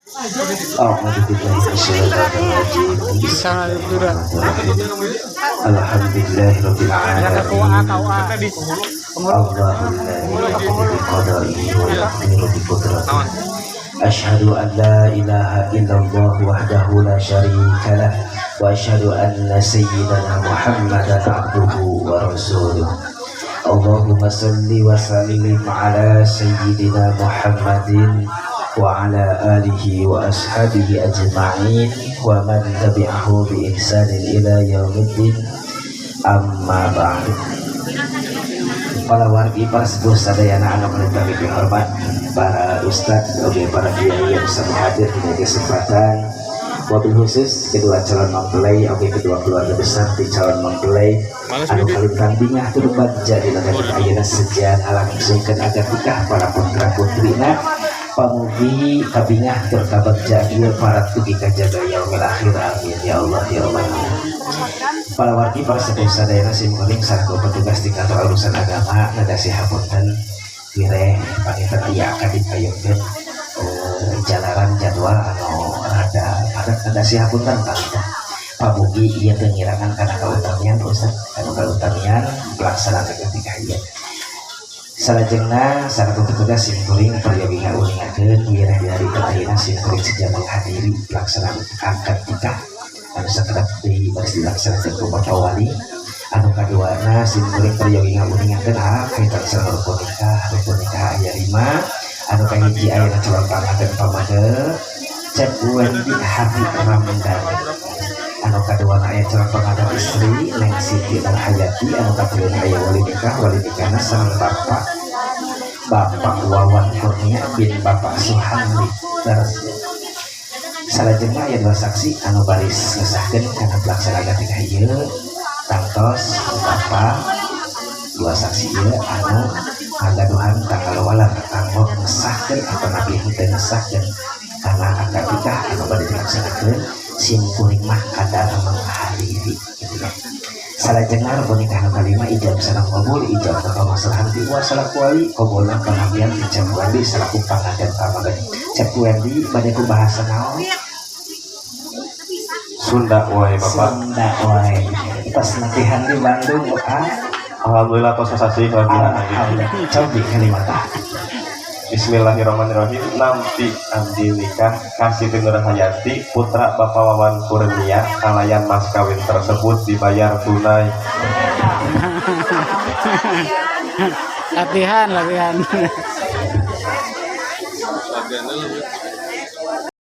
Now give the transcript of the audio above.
أعوذ بالله من الشيطان الرجيم. بسم الله الرحمن الرحيم. الحمد لله رب العالمين. الله الذي يجري بقضائه ويقدر بقدرته. أشهد أن لا إله إلا الله وحده لا شريك له وأشهد أن سيدنا محمدا عبده ورسوله. اللهم صل وسلم على سيدنا محمد وعلى آله وأصحابه أجمعين ومن تبعه بإحسان إلى يوم الدين. أما بعد. Para wargi, para sepuh sadayana anu kami hormat, para ustadz oge para kiai yang sami hadir di kesempatan, wabil khusus kedua calon mempelai oge kedua keluarga besar di calon mempelai anu kalintang bingah tur bagja dina ayeuna seja ngalangsungkeun akad nikah para putra putrina. Pamugi kabingah tur kabagja ieu para tugi kajaga yaumil akhir. Amin ya Allah ya Allah. Para wargi, para sepuh sadayana, sim kuring salaku petugas di kantor urusan agama ngadasi hapunten wireh panginten aya akad dipayungkeun jalaran jadwal anu rada padat. Ngadasi hapunten panginten. Pamugi ieu teu ngirangan kana kautamian, Ustaz, kana kautamian pelaksanaan akad nikah ieu. Salajengna, salaku petugas, sim kuring peryogi ngauningakeun wireh di hari ayeuna sim kuring seja menghadiri pelaksanaan akad nikah anu sakedap di baris dilaksanakeun ku Bapak Wali. Anu kaduana, sim kuring peryogi ngauningakeun kaitan sareng rukun nikah. Rukun nikah aya 5. Anu kahiji, ayeuna calon panganten pamade Cep Wendy Hari Ramdhani. Anu kaduana, aya calon pengantin istri Neng Siti Nurhayati. Anu katiluna, aya wali nikah, wali nikahna sareng Bapak Bapak Wawan Kurnia bin Bapak Suhandi. Terus salajengna aya dua saksi anu baris ngesahkeun kana pelaksanaan nikah ieu. Tangtos Bapak dua saksi ieu anu ngagaduhan tanggal walar kanggo ngesahkeun atau nabi henteu ngesahkeun kana akad nikah anu bade dilaksanakeun. Sim kuring mah kadar menghadiri gitu ya. Salajengna, rukun nikah nu kalima, ijab sareng qabul. Ijab ka masalahan ti uwa salaku wali, qabulna panampian ti Cep Wendy salaku panganten pamade. Cep Wendy, bade ku bahasa naon? Sunda wae, Bapak. Sunda wae. Pas latihan di Bandung, ah? Alhamdulillah, tos sasih latihan lagi. Alhamdulillah. Cobi kalimat, ah. Bismillahirrahmanirrahim. Nampi abdi nikah ka Siti Nurhayati putra Bapak Wawan Kurnia kalayan mas kawin tersebut dibayar tunai. Latihan, latihan.